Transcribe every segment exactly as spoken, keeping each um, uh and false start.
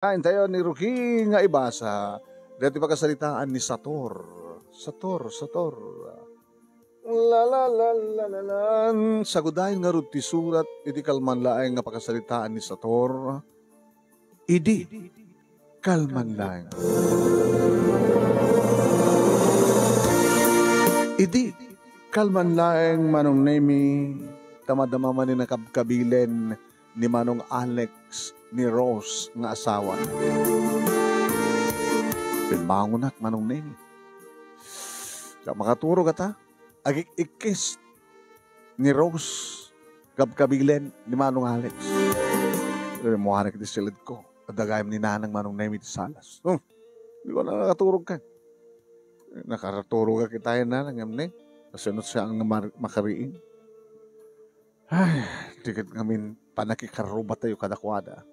Intayo ni Ruki nga ibasa daytoy pakasaritaan ni Sator. Sator, Sator. La, la, la, la, la, la. Sagudayen ngarud ti surat iti kalman laeng nga pakasaritaan ni Sator. Idi kalman laeng. Idi kalman laeng, Manong Nemi, ta madama manen a kabkabilen ni Manong Alex ni Rose nga asawa. Bimmangonak, Manong Nemi. Diak makaturog ata. Agik-ikkis ni Rose, kabkabilen ni Manong Alex. Rimmuanak iti silidko. Adda gayam ni Nanang, Manong Nemi, ti salas. Hmm. Di ko na nakaturog ken. Nakaturogak itayen, Nanang, ngem ni, kasino siya nga mar-, makariing? Ay, di ket ngamin panakikarrubatayo kadakuada.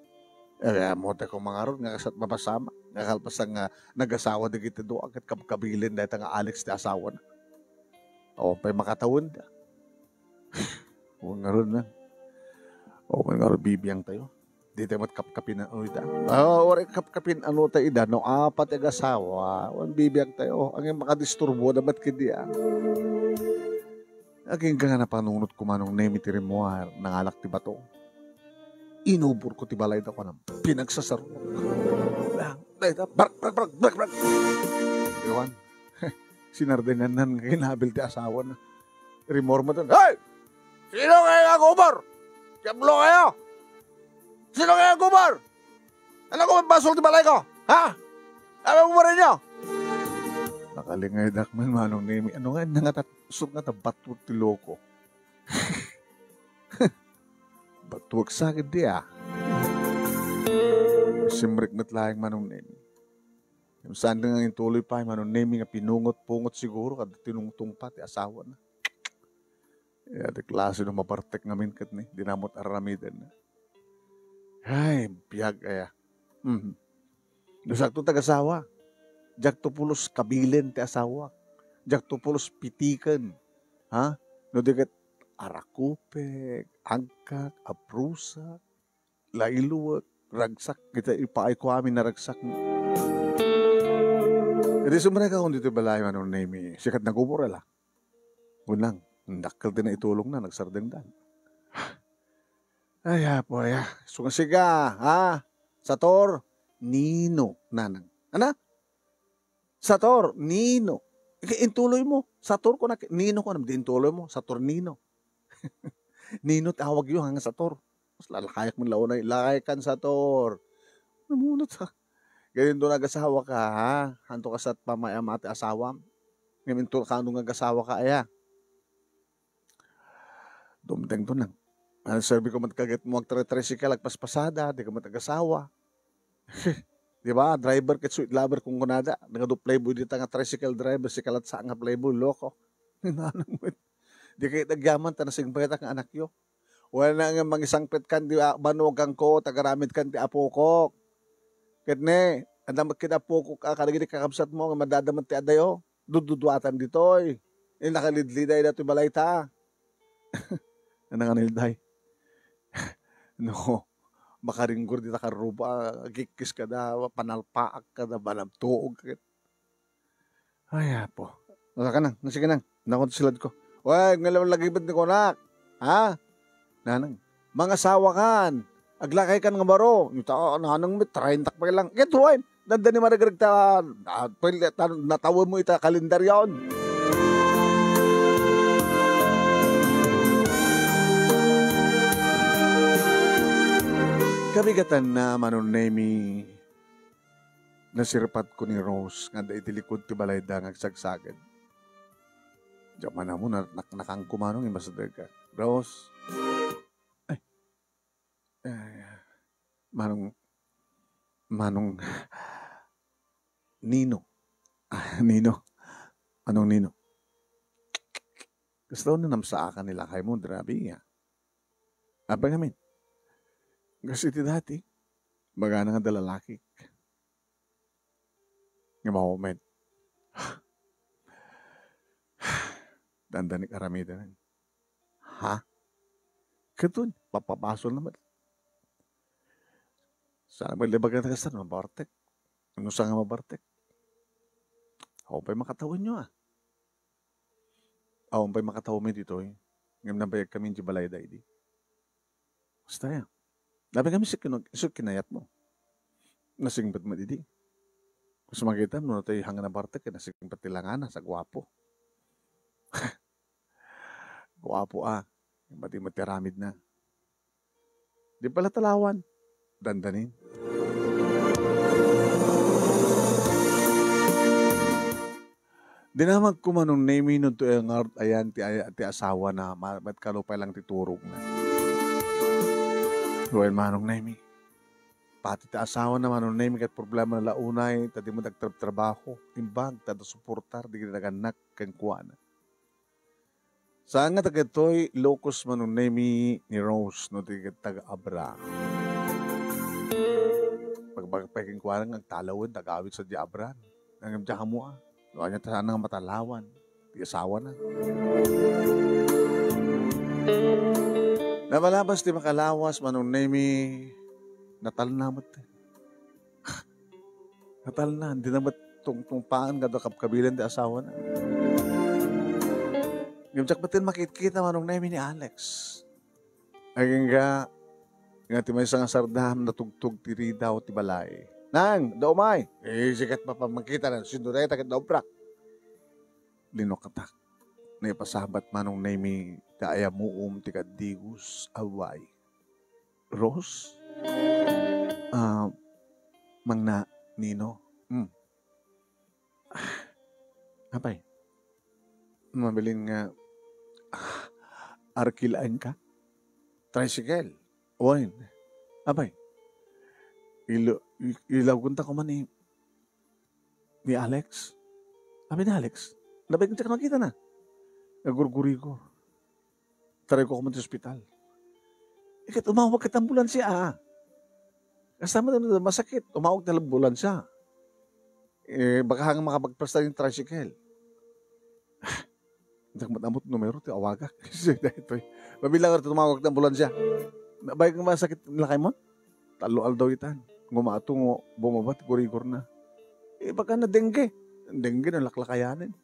Eh, ammotay koma ngarud nga kasat mapasamak, nga kalpasan nga nagasawa dagiti dua ket kabkabilen dayta nga Alex ti asawana. Awan pay makatawenda. Awan ngarud na. Awan ngarud bibiangtayo. Di tayo met kapkapin ano ida. Ah, waray kapkapin ano ta ida, no apat ti agasawa, awan bibiangtayo. Ang makadisturbo da met kadi, ah. Agingga nga napanunot ko, Manong Nemi, ti rimmuar, nangalak ti bato. Inuborko ti balayda, kunam, pinagsasarok. Dayta, brak, brak, brak, brak, brak. Iwan. Sinardengan nga kinabil ti asawana. Rimmuar met, "Hey! Sino kayo nga agubor? Diablo kayo! Sino kayo agubor? Ano ko basol ti balayko? Ha? Ano mo rin nyo?" Nakalingaydak man, Manong Nemi. Ano nga, nga tat-, sur nga tabatwag ti loko. Batwag sa gidi, ah. Simrek met laeng, Manong Nemi. Saan nga intuloy pay, Manong Nemi, nga pinungot-pungot siguro, kada tinungtong pa ti asawana. Ya, ti klase no mabartek ngamin ket ni, di namot aramiden. Ay, biag aya. Mhm. No sakto ti agasawa, diak to pulos kabilen ti asawa. Diak to pulos pitiken. Ha? No di ket arakupek, agkak, aprusak, lailuek, ragsak, ita ipaay ko amin naragsak. Idi sumrekakon ditoy balay, Manong Nemi, sikat nagubor la. Kunam, dakkel ti naitulongna, nagsardengdan. Ay, apo, ay, ah. Sunga siga, ha? Sator, Nino, Nanang. Ana? Sator, Nino. Ika-, intuloy mo. Sator ko na, Nino ko na, di intuloy mo. Saturnino. Nino ti awag yo, nga Sator. Mas lalakayak man launay. Lakay kan Sator. Namunot, ha? Ganyan doon nagasawa ka, ha? Hanto ka sa pamay-ama ti asawam. Ngayon to, kano nga agasawa ka, aya? Dumteng to nang. Ano, serbi ko met kaget mo agtre-tricycle, agpaspasada, di ka met agasawa. Di ba? Driver ket sweet lover kung kunada. Nagadu playboy dita nga tricycle driver, si kalat sa nga playboy, loko. Nanang met. Di kayo nagyaman, ta nasingpetak nga anakyo. Wala nga mangisangpet kan di, ah, banugan ko, tagaramid kan di apokok. Ket ne, anda met ket apokok, ah, kadagiti kakabsat mo, nga madadaman ti adayo. Dududuatan ditoy. Eh, nakalidliday datoy balay ta. Ano nga nilday? No, makaringgor dita karruba, agikkis kada, panalpaak kada, banabtuog ket. Ay, apo. Wala ka nang, sige nang. Nakon silad ko. Uy, nga laman lagi ba't ni kunak? Ha? Nanang, mangasawa kan. Aglakay kan nga baro. Ita, nanang, may treinta pa lang. Get wine. Nanda ni Margaret ta, ah, pwede ta, natawa mo ita kalendaryon. Kabigatan na, Manong Nemi. Nasirpat ko ni Rose nga adda iti likod ti balayda nga agsagsaged. Diak man ammo, na-, naknakangko manong imbasdegak. Rose. Ay. Ay. Manong, Manong Nino. Ah, Nino. Manong Nino. Kasta no namsaakan ni lakay mo, grabe ya. Apay ngamin? Kas iti dati, magana nga adda lalaki. Nga mahumed. Dandanik aramiden. Ha? Katon, papabasol naman. Saan met lebagan ti kasta, mabartek. Ano sa nga mabartek? Awan pay makatawenyo, a. Awan pay makatawenmi ditoy. Ngem nabayag kami iti balay da idi. Basta ya. Labi kami sa kinu-, sa kinayat mo. Nasingpet met idi. Kas makita mo, no, tay hanga na bartek, nasingpet ti langana, sa guapo. Guapo, a. Mati met ti aramid na. Di pala talawan. Dandanin. Dinamag ko Manong Nemi no to ngarud ayan ti, ti asawa na, ma-, met kalupay lang ti turog na. Wen Manong Nemi. Pati ti asawa na Manong Nemi ket problema na la unay, ta di met agtrabtrabaho. Imbag, ta da suportar, di nagannak kenkuana. Saan nga dagitoy locus Manong Nemi ni Rose no di ket taga-abra. Pagbaga pay kenkuana nga agtalawen, tagawid sa di abra. Ngem diak ammo, a. No, ania ta saan nga matalawan. Ti asawa na. Namalabas ti makalawas Manong Nemi, natalna met. Natalna, di na met tungtungpaan nga kapkabilan ti asawa na. Ngem diak met makitkita Manong Nemi ni Alex. Agingga nga ti maysa nga sardam natugtog ti ridaw ti balay. Nang, da umay. Eh, sikat mapamangkita na, sino dayta ket da umbrak. Linukatak. Naipasabat Manong Nemi ti ayamuom ti kaddigos a way. Rose? Ah, Mangna Nino. Hmm. Apay? Mabalin nga, ah, arkilaenka? Tricycle. Wen. Apay? Ilo-, i-, ilawgenta koma ni, ni Alex. Apay ni Alex? Nabayag diak makita na. Nagurgurigor. Taray ko koma ti ospital. Iket umawag ket ambulansya, a. Kasta met, masakit, umawag ti ambulansya. Eh, baka nga makapagpasta ti tricycle. Diak met ammo ti numero ti awagak. Daytoy. Mabilang nga tumawag ti ambulansya. Nabayag nga masakit lakay mo? Tallo aldaw itan. Ngem ato nga bumaba ti gurigor na. Eh, baka na dengue. Dengue na laklakayanen.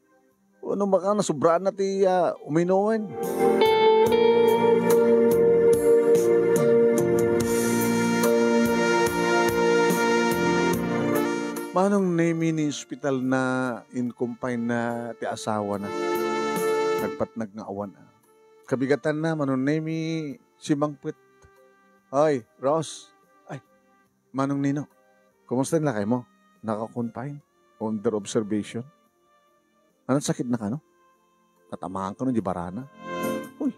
Wenno baka nasobraan na ti, ah, uminoen. Manong Nemi ni ospital na in-confine na ti asawa na. Nagpatnag nga awan, a. Kabigatan na, Manong Nemi, simangpet. Ay, Ros. Ay, Manong Nino, kumusta ni lakay mo? Naka-confine? Under observation? Anong sakit na kano? Natamaan kano di barana? Uy,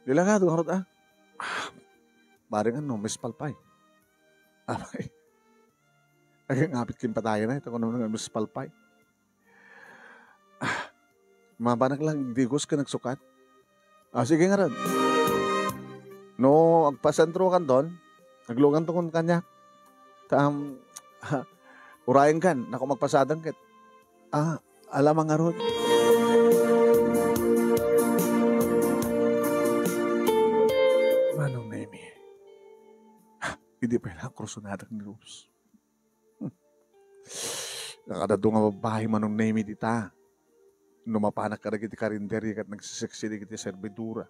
di lang nga, dumarot, a. Ah, bareng ano, mispalpay. Apay. Agingapit kin patayan na, ito ko naman nga mispalpay. Ah, mabanak lang digos ken agsukat. Ah, sige ngarud. No agpasentrokan ton, agluganto kon kaniak. Ta, am, urayenkan, naku, magpasadang ket. Ah, ala man ngarud. Manong Nemi. Ha, idi pay la krusonadak ni Rose. Hmm. Nakadadu nga babbai, Manong Nemi, dita. No mapanak kadagiti karinderya ket nagsiseksi dagiti servidora.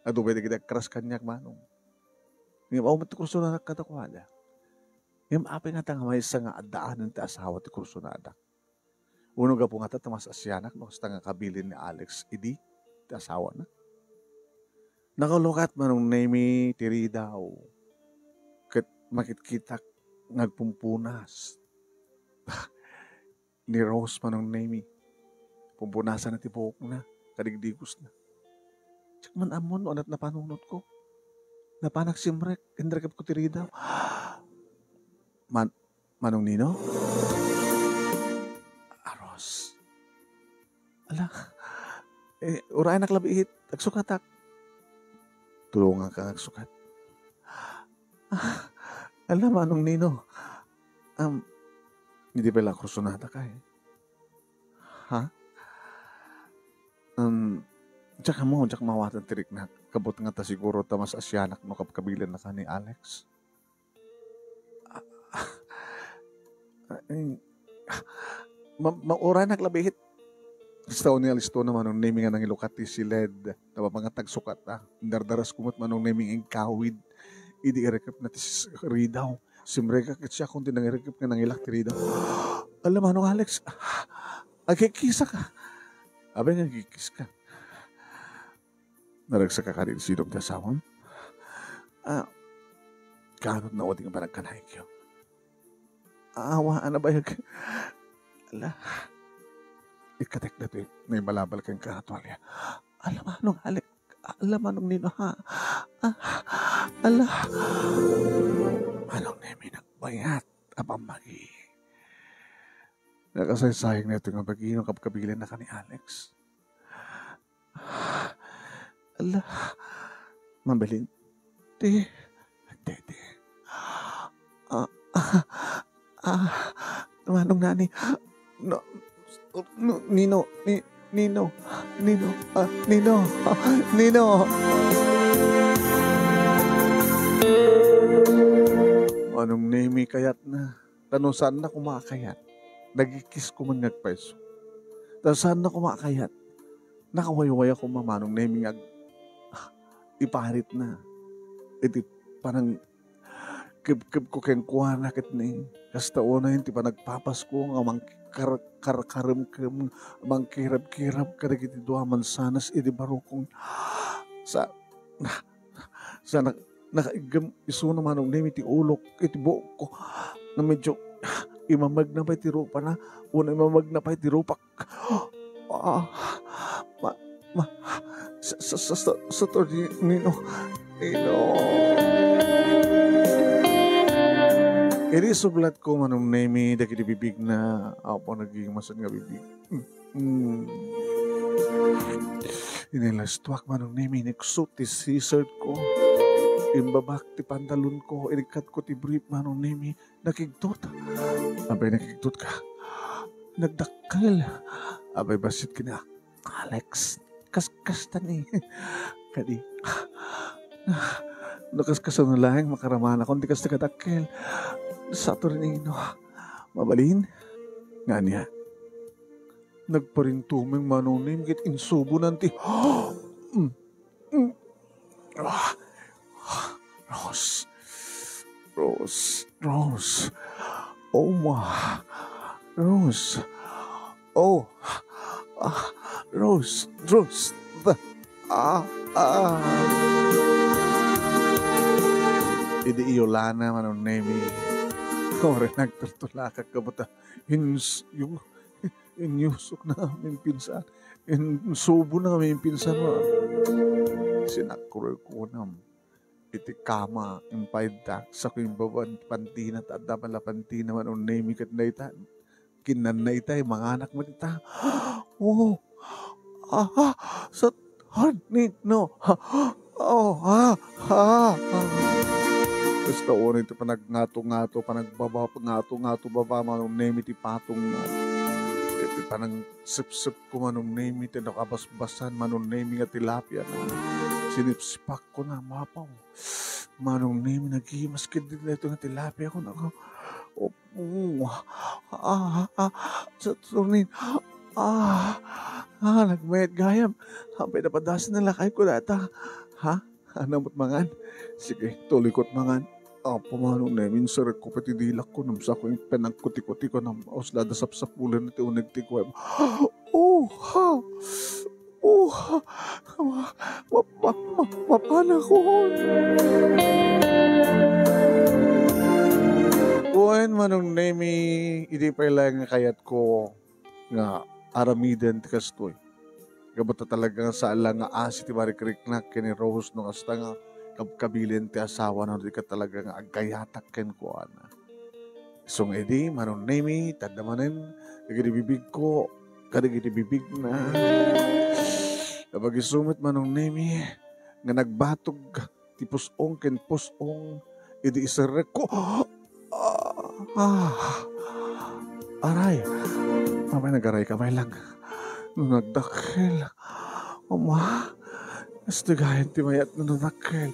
Adu pay dagiti agkras kaniak, Manong. Ngem awan met ti kursonadak kadakuada. Ngem apay ngata nga maysa nga addaanen ti asawa ti kursonadak? Wenno gapu ngata ta mas asianak no kasta nga kabilin ni Alex idi ti asawana? Nakalukat, Manong Nemi, ti ridaw ket makitkitak nga agpumpunas ni Rose, Manong Nemi. Pumpunasanna ti buokna, kadigdigosna. Diak man ammo no ania ti napanunotko. Napanak simrek, inrekepko ti ridaw. Man-, Manong Nino? A, Rose. Ala, eh, urayenak labi it agsukatak. Tulonganka nga agsukat. Ah, ala, Manong Nino. Am, idi pay la kursonadak, a. Ha? Am, diak ammo, diak maawaten ti riknak. Kabut ngata siguro ta mas asianak no kabkabilennaka ni Alex. Ay, ma-, mauranak labi it. Kasta ni alisto na Manong Nemi nga nangilukat ti siled. Napapangatag sukat, ah. Indardaras ko met Manong Nemi nga inkawid. Idi irekep na ti s-, ridaw. Simrekak ket siak ti nangirikip nga nangilak ti ridaw. Ala, Manong Alex, agkikisak. Abay nga agkikis ka. Naragsak ka kadi sidong ti asawam? Ah, kanot na udi nga panagkanayko. Awa, ano ba yung... Ala, ikatek na ti naibalabal ken ka, tuwalya. Ala, Manong Alex, Ala, Manong Nino, ha? Ah, ala. Manong Nemi, nagbayat a pammagi. Nakasaysayang na ito nga bagino, kabkabilan na ka ni Alex. Ala. Mabalin. Ti. Ti, ti. Ah, ah, ah, Manong Nani. No, no, Nino, ni, Nino, Nino, ah, Nino, ah, Nino. Manong Nemi, kayat na. Ta no saanna koma a kayat, nagikis ko man nga agpayso. Ta saanna koma a kayat, nakawaywaya koma Manong Nemi nga ag-, iparit na. Iti panang kebkeb ko kenkuana ket ni, kasta unay ti panagpapas ko nga mangkar-, karkaremkem, mangkirabkirab kadagiti dua a mansanas idi barukong sa, sa nak-, nakaiggem isuna Manong Nemi ti ulok iti buokko. Nga medyo imamagna pay ti rupana, wenno imamagna pay ti rupak. Ah, ma-, ma-, sa-, sa-, sa-, sa-, Saturnino, Nino. Idi sublatko Manong Nemi dagiti bibigna, apo, naging masan nga bibig. Mm. Inilastuak Manong Nemi, iniksot ti sisertko. Imbabak ti pantalonko, inikkatko ti brief Manong Nemi, nakigtot. Abay, nakigtot ka. Nagdakkel. Abay, bassit kina, Alex, kaskasta ni. Kadi, no kaskasano laeng makaramanakon ti kasta kadakkel. Saturnino, mabalin? Nga ania? Nagparintumeng Manong Nemi ket insubonan ti, mm, mm. Ah, Rose. Rose. Rose. Oh, ma. Rose. Oh. Ah, Rose. Rose. Ah, ah. Idi iyulana Manong Nemi. Kore nagtultulakak ka buta. Ins-, yung Inyusok na amin pinsan. Insubona amin pinsan, wa. Sinakroy ko nam iti kama, impaydda, sa kuimbaban pantina, ta adda pala pantina Manong Nemi ket dayta. Kinnanna itay, manganak met ita. Oh. Ah, ah, sa Hard need, no? Ha? Oh, ha? Ha? Ha? Kasta unay ti panagngato-ngato, panagbaba, ngato-ngato baba, Manong Nemi ti patong na. Iti panangsipsip ko, Manong Nemi, ti nakabasbasan, Manong Nemi nga tilapia na. Sinipsipak ko na, mapaw. Manong Nemi, nagimas ket ditoy nga tilapia ko, nako. Oh, ah, ah, sa tunin. Ah, ah, nagmayat gayam. Apay napadasan na lakay ko data. Ha? Ano mo't mangan? Sige, tuloy ko't mangan. Apo, Manong Nemi, inserek ko pati dilak ko, namsa ko yung panagkuti-kuti ko, nam-, usla da sapsapulan ti uneg ti kuwem. Oh, ha! Oh, ma-, ma-, ma-, mapanakon. Wen, Manong Nemi, idi pay laeng nga kayatko nga aramiden ti kastoy. Gapu ta talaga nga saan la nga asi ti marikriknak ken ni Rose no kasta nga kabkabilin ti asawana no di ka talaga nga agkayatak kenkuana. Isu nga idi, Manong Nemi, tadda manen, dagiti bibigko, kadagiti bibigna. Apag-isu met, Manong Nemi, nga nagbatog ti pus-ong ken pus-ong idi iserrekko. Ah, ah, aray. Apay, nagaray ka, Maylang. No nagdakkel. Ama, kastoy gayen ti mayat no nagdakkel.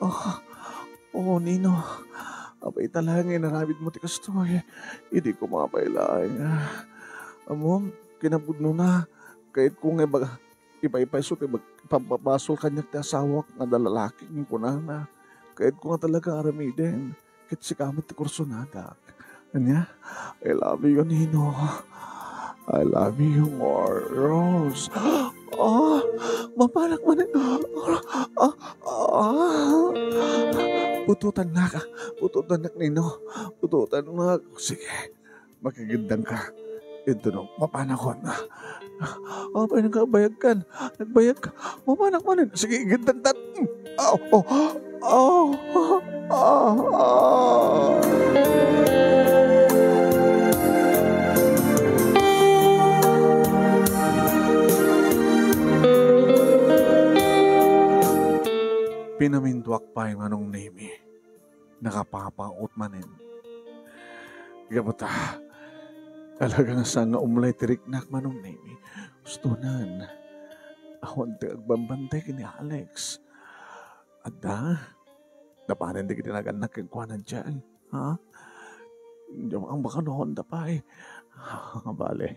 Ah, Oh, Nino. Apay ita laeng nga inaramidmo ti kastoy. Idi ko mapay laeng. Ammom, kinapudnona, kayatko nga ibaga, ipaypayso ti bag-, ipababasol kaniak ti asawak nga adda lalaki, kunkunana. Kayatko nga talaga aramiden. Ket sika met ti kursonadak. Ania? I love you, Nino. I love you more, Rose. Ah, mapanak man. Ah, ah. Putotannak. Putotannak, Nino. Putotannak. Sige. Makigiddanka. Intono, mapanakon. Apay, nagbayagkan. Nagbayag ka. Mapanak manen. Sige, igiddantan. Aw, oh. Aw, ah, ah. Pinamintuak pay, Manong Nemi. Nakapapaot manen. Gapu ta, talaga nga saan nga umlay ti riknak, Manong Nemi. Ustonan, awan ti agbambantay ken ni Alex. Adda, napanen dagiti nagannak kenkuana diay, ha? Diak baka no, Honda pay. Bale,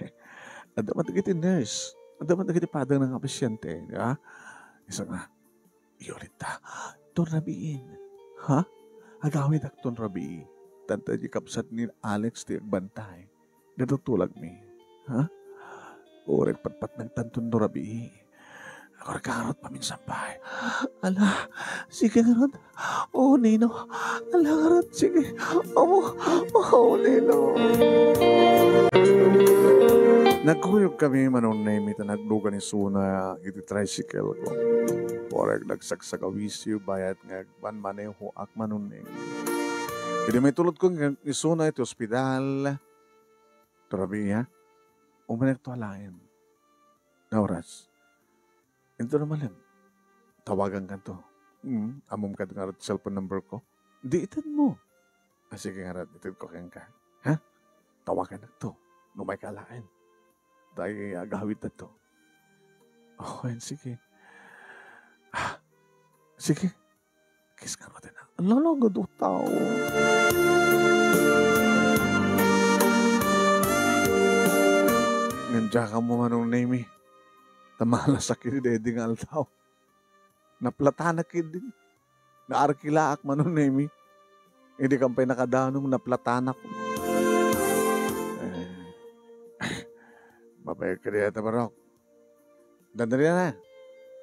adda man dagiti nurse. Adda man dagiti padana nga pasyente, di ba? Isu nga, iyulitta, ton rabiin. Ha? Agawidakton rabii. Tanta di kabsat ni Alex ti agbantay. Natutulagmi. Ha? Uray patpatnagtanton no rabii. Agurgarot paminsan pay. Ala, sige ngarud. Oh, Nino. Ala ngarud, sige. Oh, oh, Nino. Nagkuyog kami, Manong Nemi, ta naglugan isuna iti tricycle ko. Uray nagsagsagawisiw, bayat nga agmanmaneho ak, Manong Nemi. Idi maitulodko nga isuna iti ospital, turabi, ha? Umanekto alaen. Nga oras? Intono malem, tawagankanto. Hmm, ammom kadi ngarud ti cellphone number ko? Di, itedmo. Ah, sige ngarud, itedko kenka. Ha? Tawaganakto. Umayka alaen. Tay agawidtato. Oh, ayan, sige. Ah, sige. Kiss nga matin, ha? Lalaga do tao. Ngem diak ammo, Manong Nemi. Ta malas a kidi daydi nga aldaw. Naplatanak kidi. Naarkilaak, Manong Nemi. Idi kan pay nakadanom, naplatanak. Eh, mabayag ka diay ta, barok. Dandani na.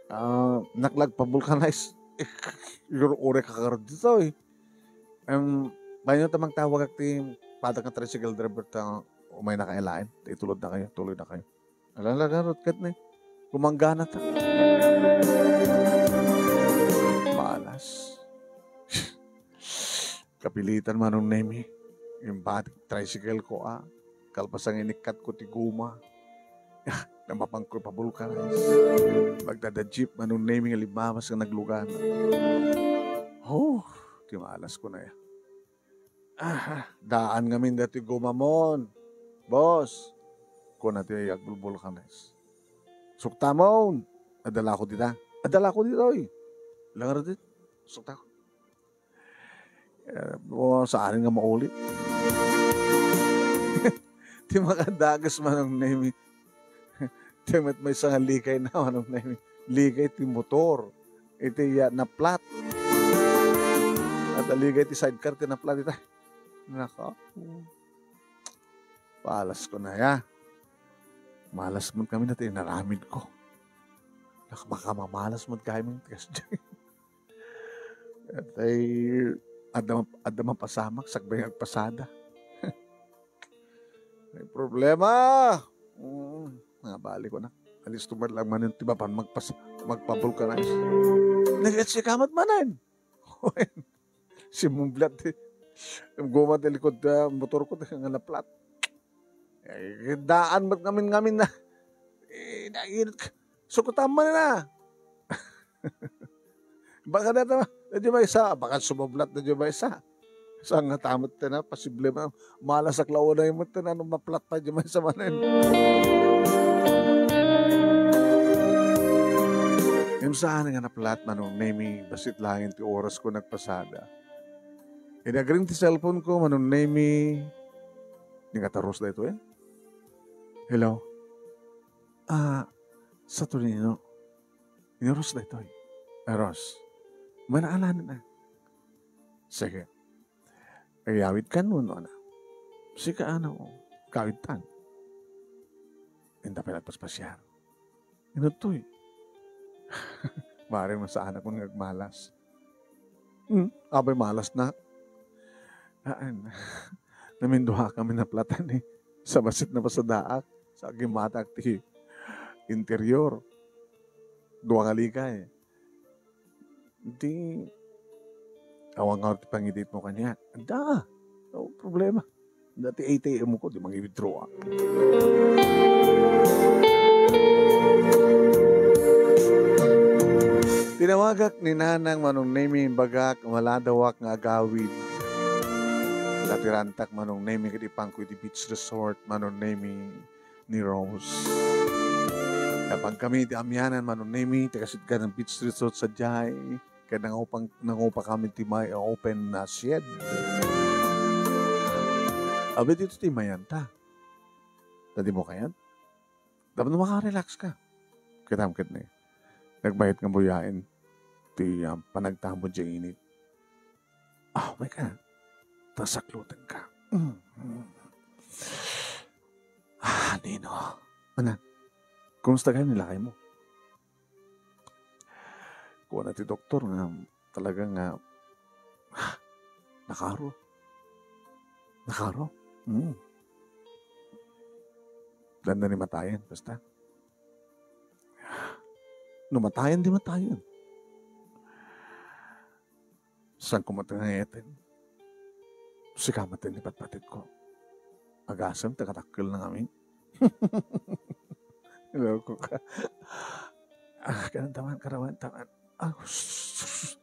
Ah, naklag pa-vulcanize. Uray ka ngarud ditoy. Em, payno ta mangtawagak ti padak nga tricycle driver ta umaynaka alaen. Itulodnakayo, tuloynakayo. Ala, ala, ngarud ket ni. Kumanggana ta. Malas. Kapilitan, Manong Nemi. Imbag ti tricycle ko, a. Kalpasan nga inikkatko ti goma. Ah, namapanko pa-vulcanize. Magdada jeep, Manong Nemi, nga limmabas nga naglugan. Oh, ti malas ko na ya. Ah, daan ngamin daytoy gomamon, boss, kuna ti agbulbulkanes. Suktamon, adda la ko dita. Adda la ko ditoy. Langar dit, sukta ko. Eh, o, saan nga maulit? Ti makadagus, Manong Nemi. Ti met maysa nga ligayna, Manong Nemi. Ligay ti motor. Iti, ya, naplat. At ligay ti sidecar ti naplat ita. Naka. Palas ko na ya. Malas man kami na ti inaramid ko. Nak-, makamamalas man kami ti kasdiay. Tay, adda, adda mapasamak, sakbay nga agpasada. May problema. Mm, nabali ko na. Alisto man lang manen ti mapan magpas-, magpabulkanize. Nagkatsi ka met manen. Simublat ti goma ti likod ti motor ko, nga naplat. Eh, daan met ngamin-ngamin na. Eh, nainit ka. Sukutan man na. Baka na ta, na di maysa, baka sumublat na di maysa. Saan nga ta met ti na, posible man, malas a klaunay met ti na, no maplat pa di maysa manen. Ngem saan nga naplat, Manong Nemi, bassit laeng ti oras ko nagpasada. Idi agring ti cellphone ko, Manong Nemi, ni Kata Rose daytoy. Hello? Ah, Saturnino. Ni Rose daytoy. Ah, Rose. Manaalan na. Sige. Agawid ka no, no, anak. Sika, ano, kawid tan. Inda pala paspasiar. Inutoy. Bareng no saan ako nga agmalas. Hmm, apay malas na. Haan. Namindua kami naplatan ni. Sa basit na pasadaak. Sa agimatak ti interior. Dua nga likay. Di, awan nga ti pangititmo kaniak. Adda. No problema. Dati A T M ko, di mangi-withdraw, ah. Tinawagak ni Nanang Manong Nemi, imbagak, maladawak nga agawid. Natirantak Manong Nemi, kadi pangko iti beach resort, Manong Nemi, ni Rose. Napan kami iti amianan, Manong Nemi, ti kasidkan ng beach resort sadiay. Kaya nangupa, nangupa kami ti may open na shed. Abi dito ti mayanta. Dati mo kayan? Tapno makarelax ka. Kitam ket ni. Nagbayat nga buyain ti, ah, panagtamod diay init. Ah, may ka. Tasaklutan ka. Mm, mm. Ah, Nino. Anan? Kumusta kayo ni lakay mo? Kuwan na ti doktor nga talaga nga, ah, nakaro. Nakaro? Mm. Danda ni matayan, basta. No matayan, di matayan. Saan ko matangayatan? Sika met ti patpatid ko. Agasem, taga dakkel na ngamin. Loko ka. Ah, kanang taman, karawan, taman. Ah, sus, sus, sus.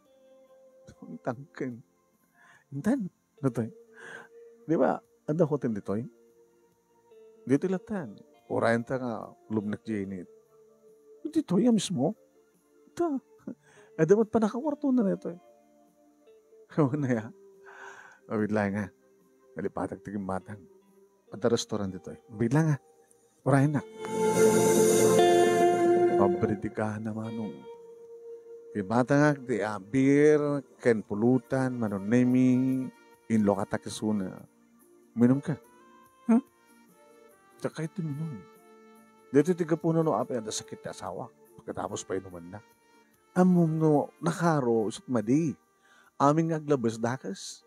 Tangken. Intan, ditoy. Di ba, adda hotel ditoy? Ditoy latan. Urayan ta nga lumnek di init. Ditoy, ya mismo. Ta. Adda met panakawarto na ditoy. Kawan na ya. Awid lang nga. Nalipatak ti gimmatang. Adda restaurant ditoy. Awid lang nga. Urayan na. Pabridika na manong. Gimmatangak ti, ah, beer, ken pulutan, Manong Nemi, inlokatak isuna. Uminom ka. Hmm? Diak kayat uminom. Daytoy ti gapunan no apay adda sakit ti asawak. Pagkatapos painumanna. Ammom no nakaro, isut madi. Amin nga aglabes dakes.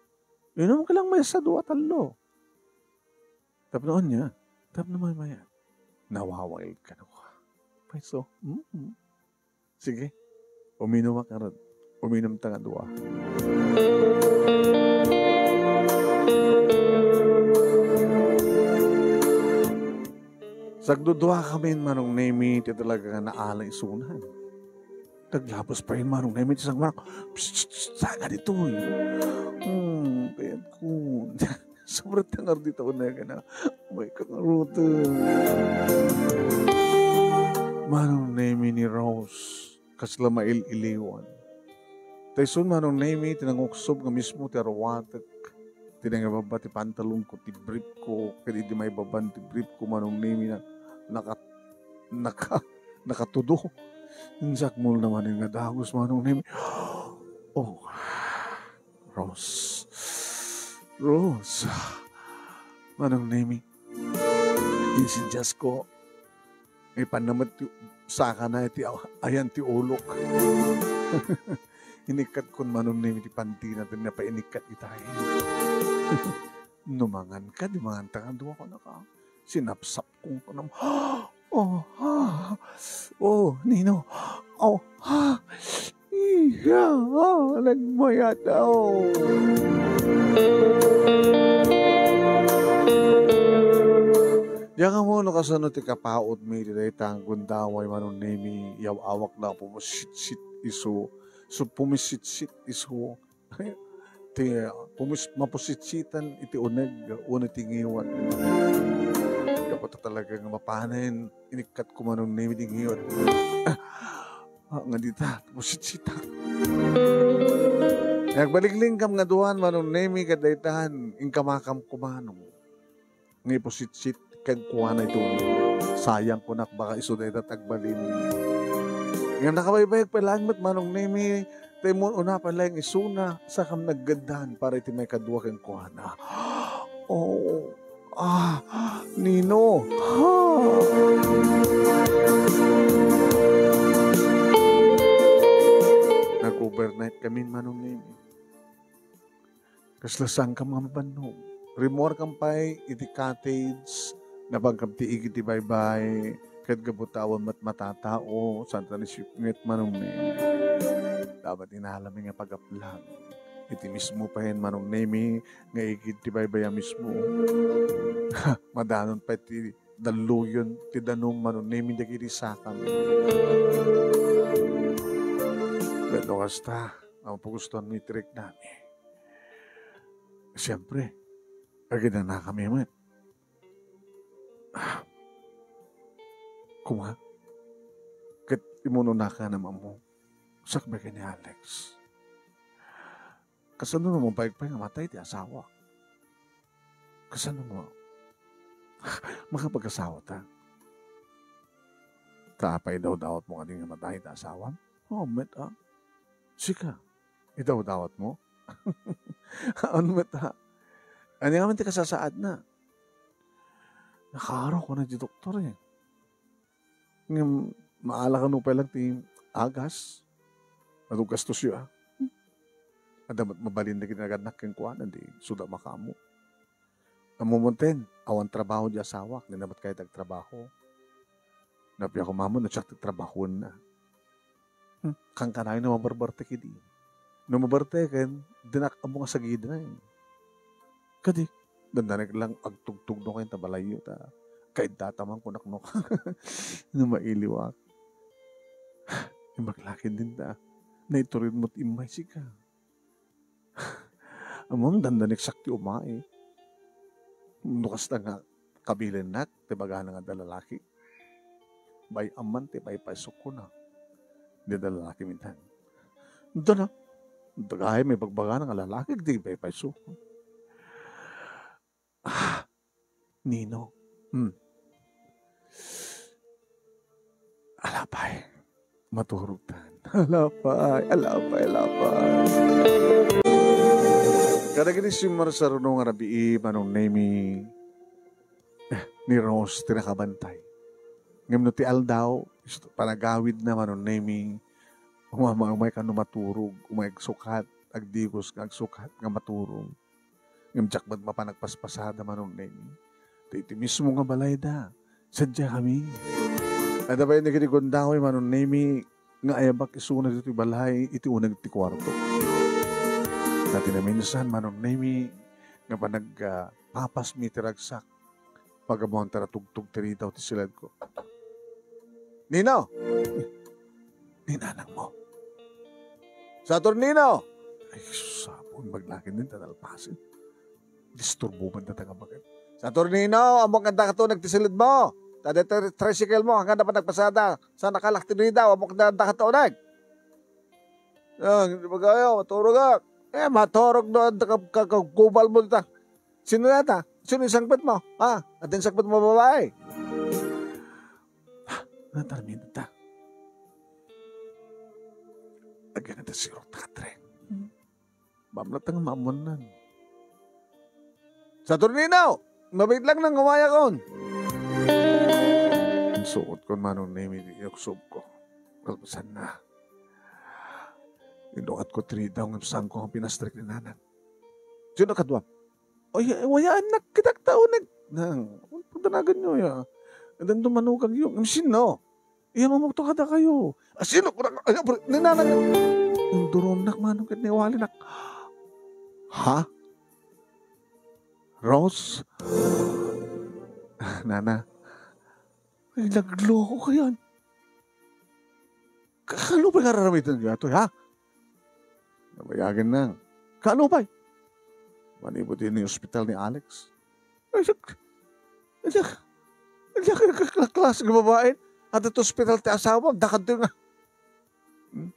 Inom ka lang maysa dua, tallo. Tapno ania? Tapno maymaya. Nawawail ka no. Pweso. Mm. Sige. Uminom ka ron. Uminom ta nga dua. Sagdudua kami, Manong Nemi, ti talaga nga naala isunan. Naglabas pay, Manong Nemi, ti sangmar. Psst, psst, psst, saka ditoy. Hmm, kayat ko. Sobra tangar dito ko na gana. May kangaruto. Manong Nemi ni Rose. Kasla mail-iliwan. Ta isun, Manong Nemi, ti nanguksob nga mismo ti aruatek. Ti nangibaba ti pantalon ko, ti brief ko, ket idi maibaban ti brief ko, Manong Nemi, na, naka-, naka-, nakatudo. Insakmol na manen nga dagus, Manong Nemi. Oh, Rose. Rose. Manong Nemi. Insidias ko. Ipan naman ti sakana iti aw-, ayan ti ulok. Inikkat kon Manong Nemi ti pantina, ti napainikkat itay. No mangan ka, di mangan ta nga dua ko na ka. Sinapsap kong kanam. Oh, ha. Oh, Nino. Oh, ha. Iya, nagmayat, oh. Diak ammo no kasano ti kapaut mi iti dayta nga gundaway, Manong Nemi, yaw-awak na pumusitsit isu, su pumisitsit isu. Ti, pumis-, mapusitsitan iti uneg, wenno ti ngiwat. Dapat talaga nga mapanen, inikkat ko, Manong Nemi, ti ngiwat. Ah, nga dita, pusitsitak. Agbaligliingkam nga aduan, Manong Nemi, ket daytan, inkamakam kumano nga ipusitsit kenkuana iti uneg. Sayang kunak, baka isu dayta ti agbalin. Ngem nakabaybayag pay laeng met, Manong Nemi, ta immun-una pay laeng isuna, sakam naggaddan para iti maikadua kenkuana. Oo. Ah, Nino. Ah. Nag-overnight kami, Manong Nemi. Kasla saankam nga mabannog. Rimmuarkam pay iti cottage, napagkam ti igid ti baybay, ket gapu ta awan met matatao, saan ta ni sipnget, Manong Nemi. Dapat inalami nga pagaplag. Iti mismo payen, Manong Nemi, nga igid ti baybay a mismo. Madanon pay ti dalluyon ti danum, Manong Nemi, dagiti sakam. Ket no kasta, mapagustuanmi ti riknami. Siempre, aginanakami met. Ah, kuma, ket immun-unaka nga ammo, sakbay ken ni Alex. Kasano no mabayag pay nga matay ti asawak? Kasano no makapag-asawa ta? Ta apay idawdawatmo kadi nga matay ti asawam? Oo, met, ah. Sika, idawdawatmo? Ano met, ah? Ania ngamin ti kasasaadna? Nakaaro, kuna ti doktor, eh. Ngem, maala kano pay lang ti agas. Adu gastos yo, ah. Adda met mabalin dagiti nagannak kenkuana, di suda makaammo. Ammom unten, awan trabaho di asawak, dina met kayat agtrabaho. Napia koma met no siak ti trabahoenna. Hmm, kankanayon no mabarbarte kadi. No mabarte ken, dinak ammo nga sagidna, eh. Kadi, dandanek lang agtugtugno kayo ta balayyo ta kaiddata man kunak no, no mailiwak. Imbag lakin din ta, naiturin mo't immay sika. Ammom, dandanek sak ti umay. No kasta nga kabilinnak, ti bagana nga adda lalaki. Bay-am man ti paypaysok kuna. Di adda lalaki minsan. Dana, dagay may bagbagana nga lalaki, di paypaysok. Ah, Nino. Hmm. Alapay. Maturog tan. Alapay, alapay, alapay. Kadagiti simmarsaruno nga rabii, Manong Nemi, eh, ni Rose ti nakabantay. Ngem no ti aldaw, isu panagawidna, Manong Nemi, umama-, umay kano maturog, umay agsukat, agdigos nga agsukat nga maturog. Ngem diak met mapan agpaspasada, Manong Nemi. Ta iti mismo nga balayda, sadiakami. Adda pay dagiti gundaway, Manong Nemi, nga ayabak isuna ditoy balay iti uneg ti kuarto. Ta ti naminsan, Manong Nemi, nga panag-, ah, papasmi ti ragsak, pag-ammoan ta natugtog ti ridaw ti siledko. Nino! Ni nanangmo. Saturnino! Ay, sus, Apo, imbag lakin din, ta nalpasen. Disturbo man data nga baket. Saturnino, ammok nga dakato nagtisilid mo. Ta deta tricycle mo, hanggang dapat nagpasada. Sa nakalak ti ridaw, ammok nga dakato nag. Ah, di ba kayo? Maturog ka. Eh, maturog na ang ka-, ka-, kagubal mo dita. Sino yata? Sino yung sangpet mo? Ha? At yung sangpet mo, babae? Natarminta. Agyan na siguro takatre. Bamlatang maamuan nan. Saturnino! Mabait lang nang kawayakon! Ang suot ko, Manong Nemi, di inuksog ko. Kalpasan na. Inukat ko ti ridaw nga sangko ang pinastrik ni Nanang. Sino kadwa? Ay, ay, wayaan na kita tao nag-, nang, pagdanagan nyo, ya. Adan dumanukag yung, sino? Iya mamugto kada kayo. Ah, sino? Ay, abri, ninanag. Induron nak, manong ket niwalinak. Ha? Rose? Ah, nana. Ay, nagloko kayan. Ka-, kano ba nga raramitan niya to, ha? Nabayagan na. Kano ba? Manipod din yung ospital ni Alex. Ay, sak-, ay, sak-, ay, sak-, ka-, ka-, klase nga babae. At ito ospital ti asawa, dakad to nga. Hmm?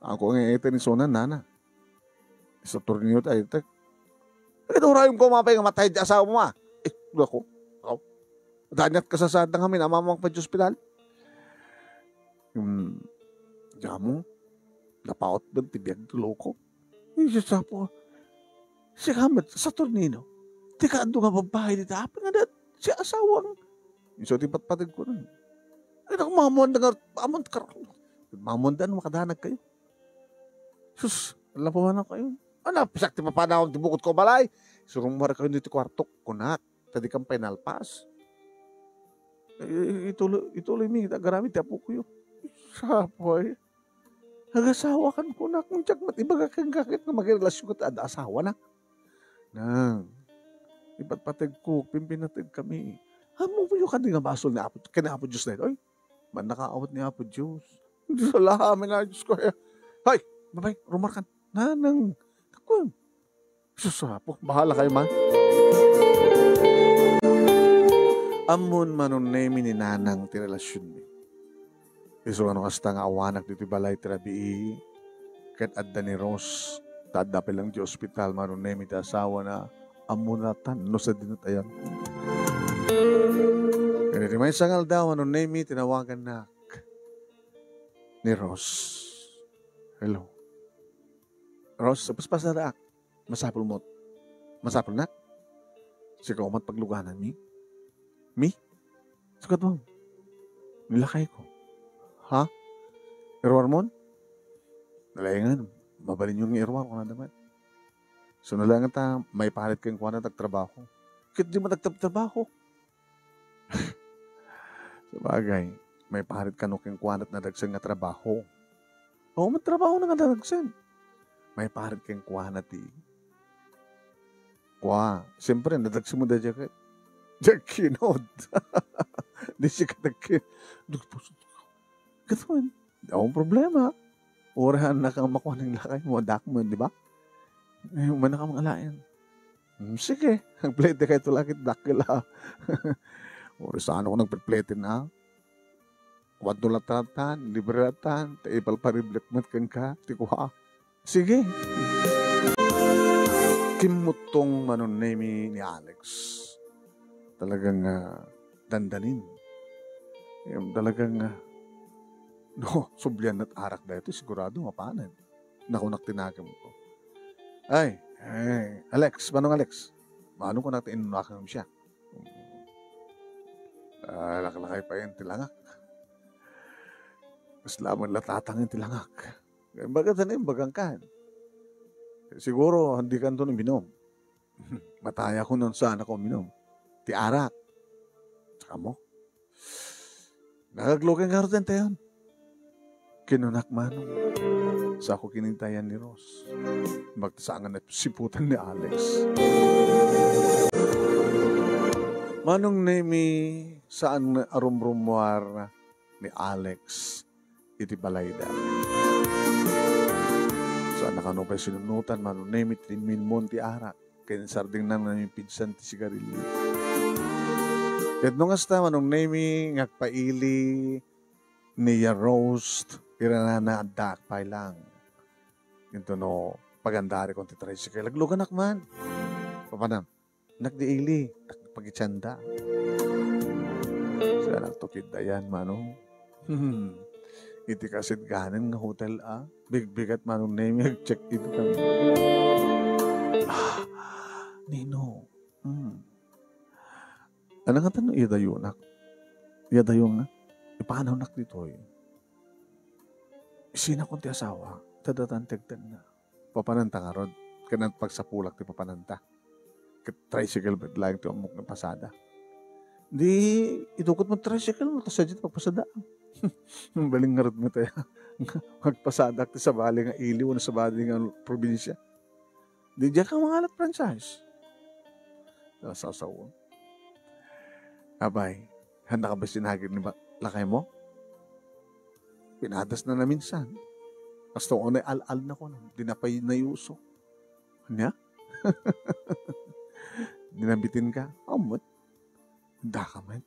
Ako nga ito ni Sona, nana. Saturnino ti aytek. Ket urayem ko mapay nga matay ti asawa mo, ah. Eh, ako. Ako. Daniat kasasaad na kami, namamang pa ti ospital. Hmm, damo, napaut ben ti biag ti loko. Isus apo. Sika met, Saturnino. Ti kaadu nga babbai dita, apay nga dat, si asawang. Isu ti patpateg ko na. Ay, naku, mamuan da nga, mamuan ka. Mamuan da, ano, makadanag kayo. Sus, lapawan ako kayo. Ano, pisak ti papanawam ti bukod ko balay. Surong mo kayo dito kwarto, kunak. Ta dikam pay nalpas. Eh, ituloy, ituloy mi, ta agaramid ti apo ko yo. Sapoy. Agasawa kan kunak, diak met ibaga ken kakit nga magrelasyon ket adda asawa na. Nang, ipatpateg ko, pimpinateg kami. Ammo yo kadi nga basol ni Apo, ken Apo Dios daytoy? Mannakaawat ni Apo Dios. Diyos, alahamin na, Diyos ko, eh. Hay, babay, rumarkan. Nanang, takwan. Sus, apo, bahala kayo man. Ammon Manong Nemi ni Nanang ti relasyonmi. Isu ano kasta nga awanak ditoy balay ti rabii, ket adda ni Rose, ta adda pay lang ti ospital, Manong Nemi ti asawana, ammona tan no sadino tayan. Ket iti maysa nga aldaw, Manong Nemi, tinawagannak ni Rose. Hello. Rose, paspasadaak. Masapul mo. Masapul nak? Sika umat paglugananmi? Mi? Sukat mo. Nilakay ko. Ha? Iruar mon? Nalaingan. Mabalin yung iruar ko na naman. So, nalangan ta, may palit kayong kuwan at agtrabaho. Kit di mo nagtrabaho. Sabagay, may parit kano kenkuana ti nadagsen nga trabaho. Oo, magtrabaho na nga nadagsen. May parit kenkuana ti kua. Siyempre, nadagsen mo da jacket. Jack kinod. Di siya katakin. Gatuan. Akong problema. Urahan na kang makuha ng lakay mo. Dak mo, di ba? Eh, umana ka mga lain. Hmm, sige. Ang plete kayo tulakit dakil, ah. Uri saan ako nagpiplete na. Wadto latatan, libre latan, ta ipalpariblek met kenka, ti kua. Sige. Kimmuttong Manong Nemi ni Alex. Talagang, ah, dandanin. Em, talagang, ah, no, sublian met arak daytoy, sigurado mapanen. Nakunak ti nakemko. Ay, ay, Alex, Manong Alex. Manong kunak ti inunakam siya. Ah, laklakay pa yan ti langak. Mas laman latatang yan ti langak. Imbagak ta na, imbagak ka. Siguro, hindi ka ito uminom. Mataya ko nung saan ako uminom. Ti arak. Saka mo. Nagaglugan nga rin tayo. Kinunak Manong. Sa ako kinintayan ni Rose. Magtasangan na siputan ni Alex. Manong Nemi, saan nga arumrumuar ni Alex iti balayda. Saan na kano pay sinunutan, Manong Nemi, ti minmon ti arak. Ken sarding nang namipidsan ti sigarilyo. Ket no kasta, Manong Nemi, nga agpaili ni ya Rose, iranana addaak pay lang. Ito no, pagandarikon ti tricycle. Agluganak man. Papanam, nagdiili, pagitsanda. Sa anak to kiddayan, Manong. Hmm. Iti kasidganan nga hotel, ah. Bigbigat Manong Nemi, check in kami. Ah, Nino. Hmm. Ano nga tano iya dayonak? Iya dayo nga? Ipanawnak ditoy. Isina kon ti asawa, ta datan tegtenna. Papananta ngarud, ken pagsapulak ti papananta. Ket tricycle met laeng ti ummok nga pasada. Di, idukot mo tricycle mo, ta sadiay ti pagpasada. Baling ngarud mo tayo. Magpasadak ti sabali nga ili, wenno sabali nga probinsya. Di diak ka mangalat franchise. Nasasawa. Abay, handa ka ba sinagid ni ba-, lakay mo? Pinadas na na minsan. Hasta unay al-al na ko, di na pay nayuso. Anya? Di nabitin ka? Amot. Handa ka man.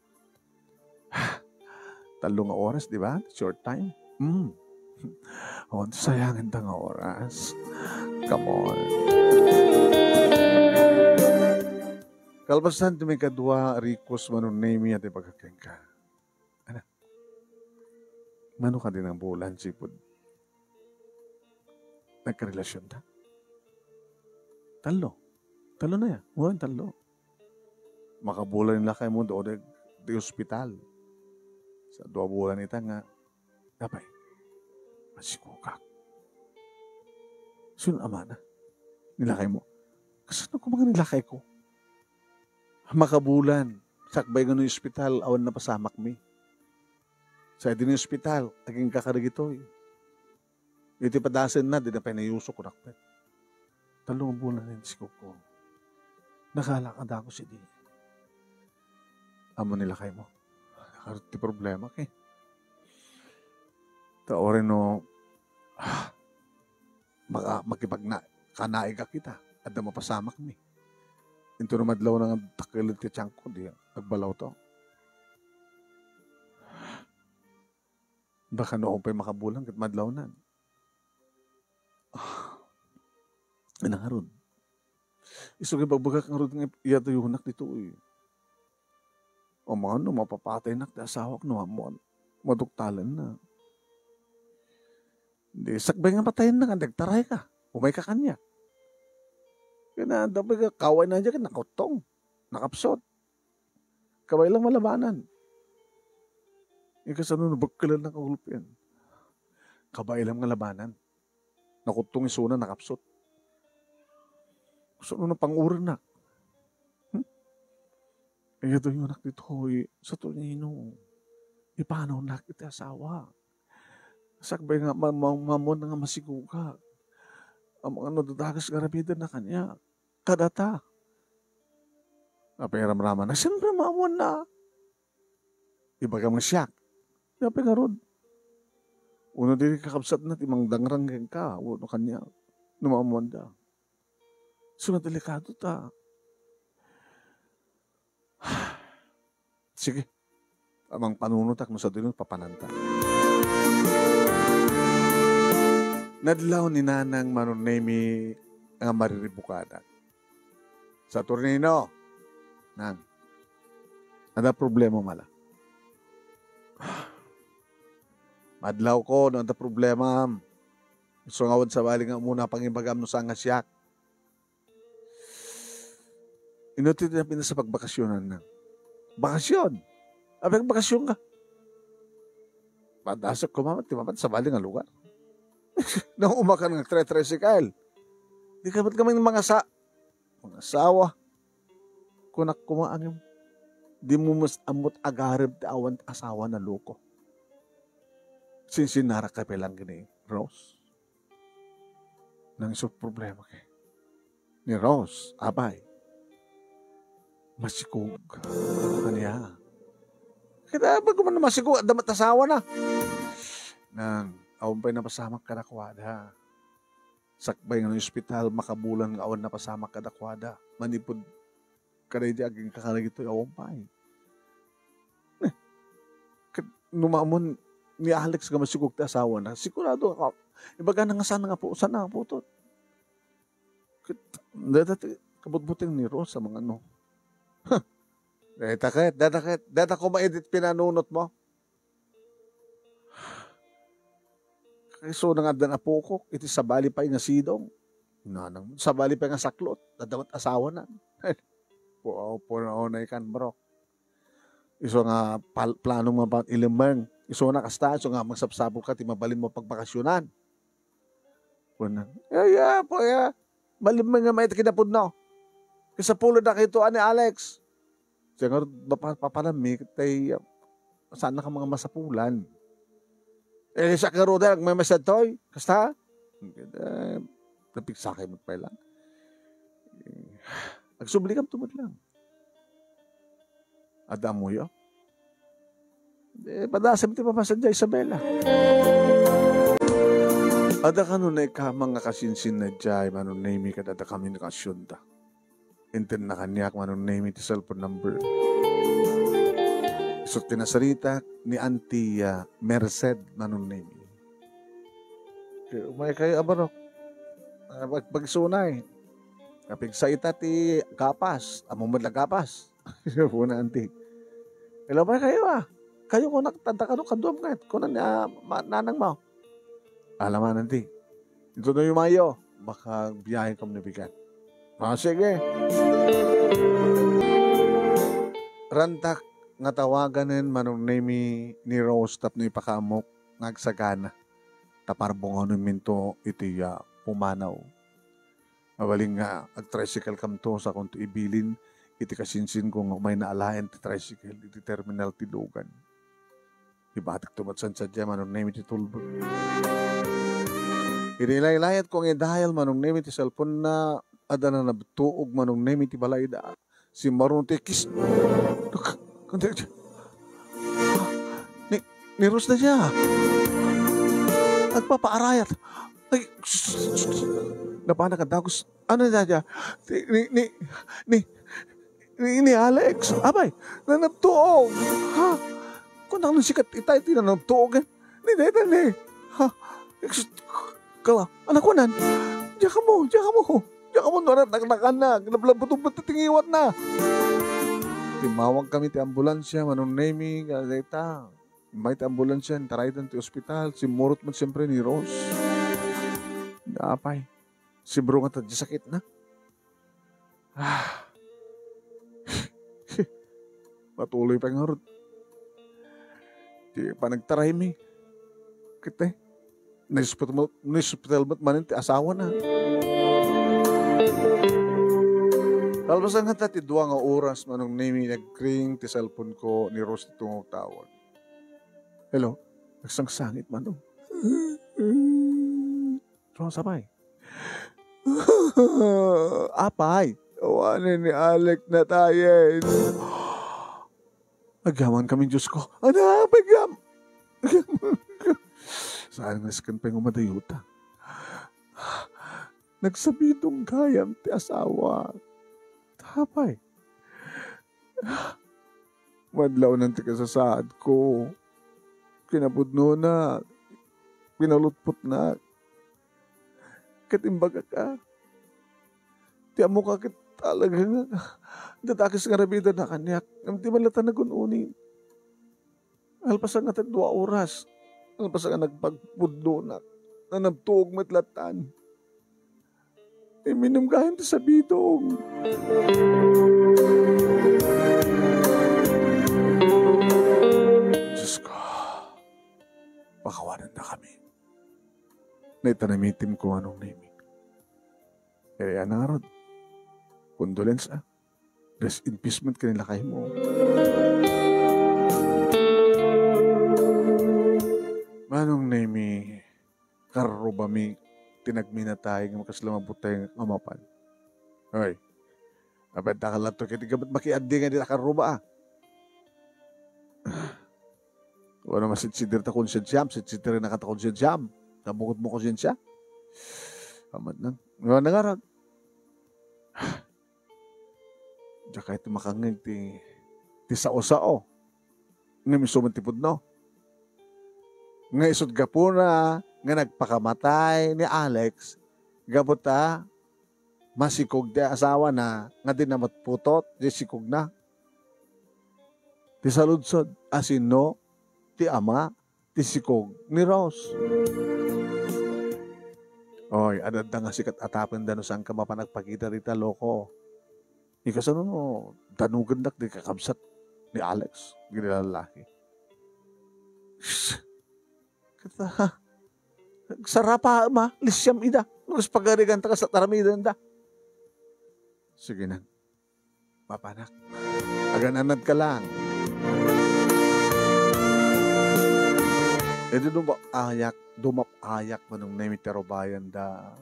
Tallo nga oras, di ba? Short time. Hmm. Oh, sayangan ta nga oras. Come on. Kalpasan ti maikadua, Ricos, Manong Nemy, iti bagak kenka. Ana, mano kadi nga bulan, sipud nagkarelasionta? Tallo. Tallo na ya. Wen, tallo. Makabulan ni lakaymo, doon di ospital. Sa dua bulan ita nga, apay, masikugak. Sino amana? Ni lakaymo. Kasano ko mga ni lakayko? Makabulan, sakbay nga no ospital, awan napasamakmi. Sa idi no ospital, agingga kadagitoy. Iti padasenna, di na pay nayusok, kunak met. Tallo nga bulan nga insikog ko. Nakalakadako sidi. Ammo ni lakaymo. Nakarit ti problema, kay. Ta uray no, ah, maka-, makipagna-, kanaigak ita. Adda mapasamakmi. Into no madlaw na nga dakkel ti tiyanko, di agbalawto. Baka no pay makabulan ket madlawnan. Ah, ina ngarud. Isu nga ibagbagak ngarud nga iyatoyonak ditoy. Amangan no mapapataynak ti asawak no ammon. Maduktalenna. Di sakbay nga matayenna nga nagtarayka. Umayka kaniak. Kaya na, dapat ka kaway na dyan, nakuttong. Nakapsot. Kabay lang malabanan. Ika sano nabagkalan na kagulpian? Kabay lang malabanan. Nakuttong isuna, nakapsot. Sano na panguren na? Hmm? Iyatoyonak ditoy, sa tunino. Ipanawnak iti asawa. Sakbay nga ma-, ma-, mamon nga masigugak. Amangan no dadagus nga aramiden na kaniak. Kadata. Apay ramraman na, siyempre, maammoan na. Ibagam nga siak. Apay ngarud. Uno diri kakabsatna ti mangdangrang kenka, wenno kaniak. No maammoan da. So, nga delikado ta. Sige. Amang panunotak no sadino papananta. Nadlaw ni Nanang Manong Nemy nga mariribukadan. Saturnino, Nang, adda problema mala. Madlaw ko no adda problema. So nga awan sabali nga umuna pangibagam no saan nga siak. Ino ti napintas a pagbakasionan na? Bakasyon! Apay, bakasyon ka? Padasek ko, mama, ti mapan sabali nga lugar. Nang umakan nga tre-, tricycle. Di ka ba't kami mga sa-, mga asawa? Kunak kuma angem. Di mo mas amot agarem ti awan asawa na loko. Sinsinarak ka pelang gini, Rose. Nang isu problema kay ni Rose, apay, masikog. Ania? Kita, bago man masikog, adda met asawa na. Nang, awan pay napasamak kadakuada. Sakbay nga no ospital, makabulan nga awan napasamak kadakuada. Manipud kadaydi agingga kadagitoy awan pay. Eh, ket no maammoan ni Alex nga masikog ti asawana, sigurado ka, ibagana nga saan nga pu-, saan nga putod. Ket, dayta ti kabutbuteng ni Rose a mangano. Huh. Dayta ket, dayta ket, dayta koma iti pinanunot mo. Kay isu nga addan apokok, iti sabali pay nga sidong. Nanang, sabali pay nga saklot, adda met asawana. Pu-, puno unay kan, bro. Isu nga pal-, plano nga pa-, ilemmeng. Isuna kasta, isu nga magsapsapul ka, ti mabalin mo pagbakasyonan. Kuna, "Ya, ya, po, ya. Malemmeng nga may kinapudno. Kasapulo na kayo to, ani Alex." Siya nga, mapa-, papanami, tay, saan na ka mga masapulan? Eh, sa karuda, may masadtoy. Kasta? Eh, napigsakay mo pa lang. Eh, agsubli ka, tumad lang. Adda ammoyo? Eh, padasem ti papasan dia, Isabela. Adda kano na ikamang nga kasinsin na dia, Manong Nemy, kad adda kami nga kasyonda. Inted na kaniak, Manong Nemy, ti cellphone number. Isu ti nasaritak ni Auntie, ah, Merced, Manong Nemy. Kay umay kayo, abarok. Pag-, pagsunay. Kapigsa ita ti gapas. Ammom met la gapas. Kuna, anti. Hello, bay, kayo, ah. Kayo ko nagtanta kano kaduam ket. Kuna ni, ah, ma-, nanang mo. Alaman, anti. Ito na yung mayo. Baka biyahe kam ni bigat. Ah, sige. Rantak nga tawaganen Manong Nemi ni Rose tapno ipakaamok nga agsagana. Ta parbungawnenminto iti, ah, pumanaw. Mabalin nga agtricycle kamto sakonto ibilin iti kasinsinko nga umayna alaen ti tricycle iti terminal ti Logan. Ibatikto met sadiay Manong Nemi ti tulbek. Idi laylayatko nga i-dial Manong Nemi ti cellphone-na, adda nanabtuog Manong Nemi ti balayda. Simmaruno ti kis-, ni, ni Rose dayta. Agpapaarayat. Ay, napanak a dagus. Ano na dayta? Ni, ni, ni, ni, ni Alex. Apay, nanabtuog. Ha? Kunak no sika itay ti nanabtuog, eh. Ni dayta ni. Ha? Kala, anak ko nan. Diak kamo, diak kamo. Diak kamo, no, anak, naknakanak. Nablabutubat ti ngiwatna. Timmawag kami ti ambulansya, Manong Nemi, nga dayta. Immay ti ambulansya, intaraydan ti ospital. Simmurot met siyempre ni Rose. Apay, sibrungat ti sakitna. Ah. Matuloy pay ngarud ti panagtaraymi. Ket, eh, naospital met, naospital met manen ti asawana. Kalpasan ngata ti dua nga oras, Manong Nemi, nagring ti cellphone-ko ni Rose ti tumawtawag. Hello? Nagsangsangit, Manong. Rose, apay? Apay? Awanen ni Alex natayen. Agyaman kami, Diyos ko. Anak, agyam-, agyam-, saan nga sikan pay nga madayuta? Nagsabidong gayam ti asawa. Apay? Madlawnan ti kasasaadko. Kinapudnona, pinalutpotna. Ket imbagak a, ti ammoka ket talaga nga dadakes nga aramidenda kaniak, ngem di man latta nagun-uni. Nalpasan ngata dua oras. Nalpasan nga nagpagpudnonak. Nanabtuog met lattan. Imminum gayam ti sabidong. Diyos ko, pakawanennakami. Naita namitim ko, Manong Nemi. Kaya na ngarud. Condolence, ah. Rest in peace met ken ni lakaymo. Manong Nemi, karrubami ti nagminatay nga kasla mabuteng a mapan. Hoy, apay, dakal latta ket gapu ta makiaddi nga dita karruba, ah. Wano masidsidir ta konsiensiam, sidsidirinaka ta konsiensiam. Nabungotmo konsiensia. Amat lang. Nga nangarag. Diak kayat makangngeg ti, ti sao-sao. Ngem isu met ti pudno. Nga isut' gapuna nga nagpakamatay ni Alex, gapu ta masikog ti asawana nga di na matputot ti sikogna. Ti saludsod, asino ti ama ti sikog ni Rose? Oy, adda nga sikat atapenda no saanka mapan agpakita dita, loko. Ikasano no danugendak ti kakabsat ni Alex, iti lalaki. Ket, ah, sarapa, ma, lisiam ida. No kas pagarigan ta kas aramidenda. Sige na. Mapanak. Agananad ka lang. Iti dumap-ayak, dumap-ayak Manong Nemi ti arubayanda.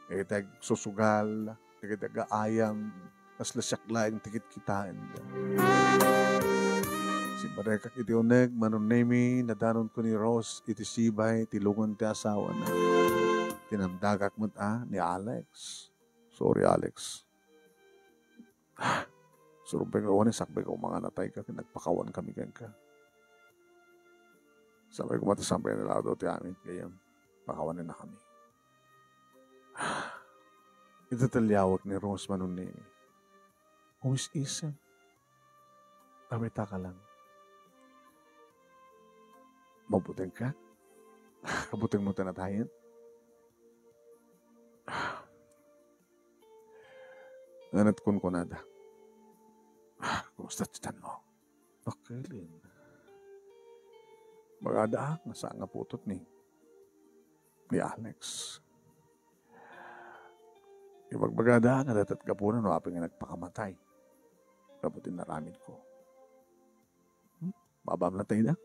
Iti agsusugal, iti agaayam, kasla siak laeng ti kitkitaenda. Simmarekak iti uneg, Manong Nemi, nadanonko ni Rose iti sibay ti lungon ti asawana. Tinamdagak met a ni Alex. Sorry, Alex. Surbeng awan, sakbay ko manganatay ka, nagpakawan kami kenka. Sabay ko matasampay na lado ti amin, kaya pakawanin na kami. Ita ti liawek ni Rose, Manong Nemi. Umis-isem. Amitaka lang. Mabuteng ka? Kabuteng mo ta natayen? Nganat kunkunada. Kumusta ti tiyan mo? Bakilin. Magadaak nga saan nga putot ni, ni Alex. Ibagbagada nga datat gapuna no apay nga nagpakamatay. Gapu ti naramid ko. Hmm? Babam na tayo na.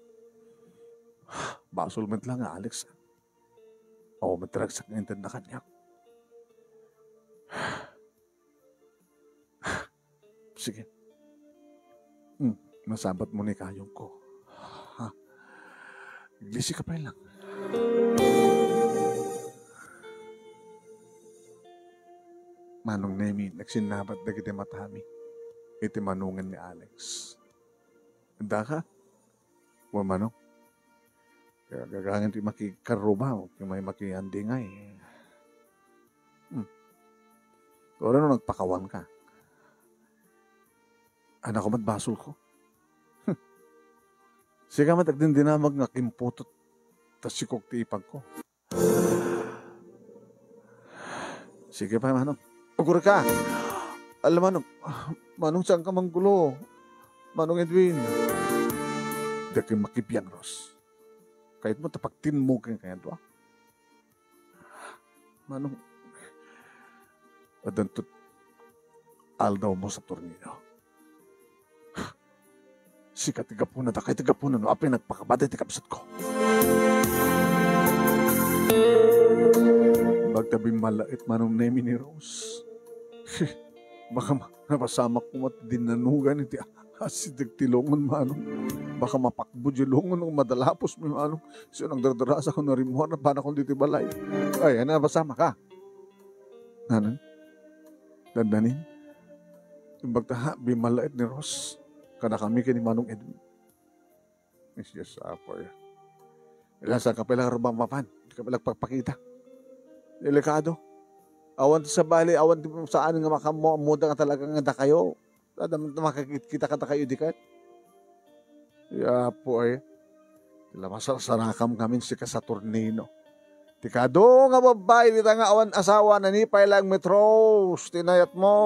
Basol met lang nga Alex. Aw, matragsak nga intad na kaniak. Sige. Hmm, nasabat mo ni kayong ko. Ha? Iglisi ka pa lang. Manong Nemi, nagsinnabat dagiti matami iti manongen ni Alex. Daka? Wa manong? Kaya gagangin ti makikarruba, o ti may makiandingay. Hmm. Kaya no nagpakawan ka? Anak ko, mat basol ko. Sika mat agdindinamag nga kimputot ta sikog ti ipag ko. Sige pa, Manong. Ugur ka. Ala, Manong. Manong, saan ka manggulo? Manong Edwin. Dagiti makibiag, Ros. Kayat mo ta pagtinmugen kayat, wa? Manong, addanto aldaw mo Saturnino. Sika ti gapuna, dakay ti gapuna no apay nagpakabada ti kabsatko. Bagta bimmalaet Manong Nemi ni Rose. Baka ma-, napasamak ko mat dinnanugan iti asideg ti lungon, Manong. Baka mapakbo di lungon o madalapos mi, Manong. Siya nagdardarasa ko na rimmuar na panakon diti balay. Ay, ano, napasamak ka? Nanang? Dandanin? Imbag ta ha, bimmalaet ni Ros. Kada kami kini Manong Edwin. Yes, yes, apo, ya. Ila, saan ka pala rumang mapan? Di ka pala pagpakita. Delikado. Awan ti sabali, awan ti saan nga makamu-, muda nga talaga nga dakayo. Adam, makakit-, kita ka dakayo di ket. Ya, apo, ay. Ila, masarsarakam ngamin si ka Saturnino. Ti kadu nga babbai dita nga awan asawa, nanipay lang met Rose ti nayatmo.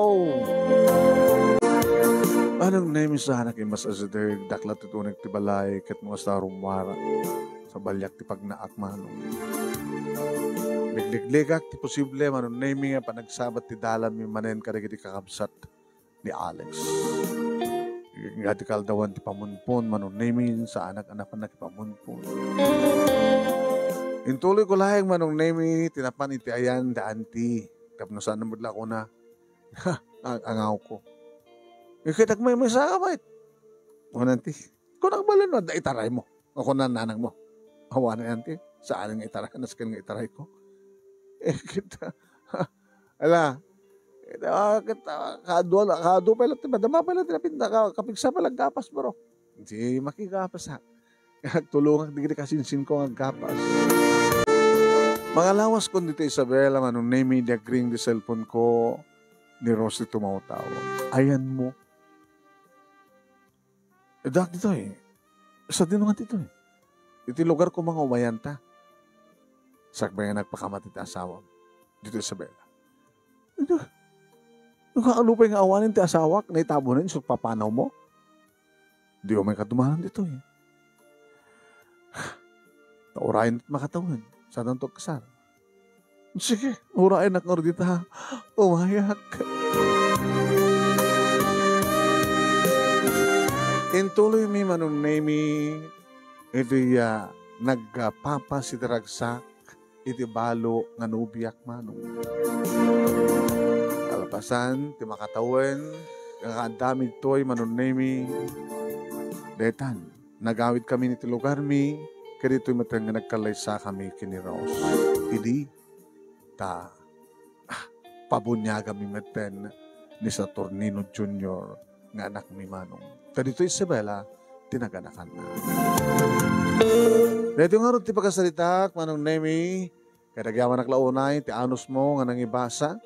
Manong Nemi, saanak immas asideg, dakla ti tunek ti balay, ket no kasta rummuar, sabaliak ti pagnaak, Manong. Ligligligak ti posible, Manong Nemi, nga panagsabat ti dalanmi manen kadagiti kakabsat ni Alex. Nga ti kaldawan ti pamunpon, Manong Nemi, saanak a napan nakipamunpon. Intuloy ko laeng, Manong Nemi, ti napan iti ayan da anti. Tapno saan na met la kuna, ha, ang-, angawko. Iket agmaymaysa ka, bait. Kuna anti, kunak balen no, adda itaray mo. O kuna nanang mo. Awanen anti, saan nga itaray, nasken nga itaray ko. Eh, kita. Ala, eh, da-, ket, ah, kadu, kadu pay latta, madama pay latta, pinta ka, kapigsa pay lang gapas, bro. Di makigapas, ha. Agtulongak digdi kasinsin ko nga aggapas. Mangalawas kon dita Isabela, Manong Nemi, di agring di cellphone ko ni Rose ti tumawtaw. Ayan mo. Dak ditoy. Sadino nga ditoy? Iti lugar ko nga umayanta. Sakbay nga nagpakamatay ti asawam. Ditoy Isabela. Ito. Nakaano pay nga awanen ti asawak, naitabunen, so papanaw mo? Di umay kadumanan ditoy. Naurayen makatawen. Saan to kasar? Sige, urayen ak ngarud dita. Umayak. Intuloy mi Manong Nemi, iti, ah, nagpapas iti ragsak, iti balo nga nobiak, Manong. Kalpasan, ti makatawen, nga addami ditoy, Manong Nemi, detan, nagawid kami iti lugar mi, kaditoy met nga nagkallaysa kami ken ni Rose. Idi, ta, ah, pabuniaganmi metten ni Saturnino Junior nga anakmi, Manong. Ta ditoy Isabela ti naganakanna. Daytoy ngarud ti pakasaritaak, Manong Nemi, kadagyaman ak la unay ti anusmo nga nangibasa.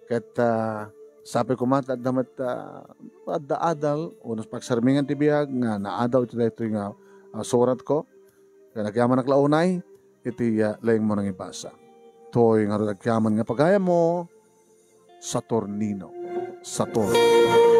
Ket, ah, sapay koma ta adda met, ah, adda adal, wenno pagsarmingan ti biag nga naadaw iti daytoy nga, ah, suratko. Ket agyamanak la unay iti, ah, laeng mo nangibasa. Toy ngarud agyaman nga pagayammo, Saturnino. Saturn.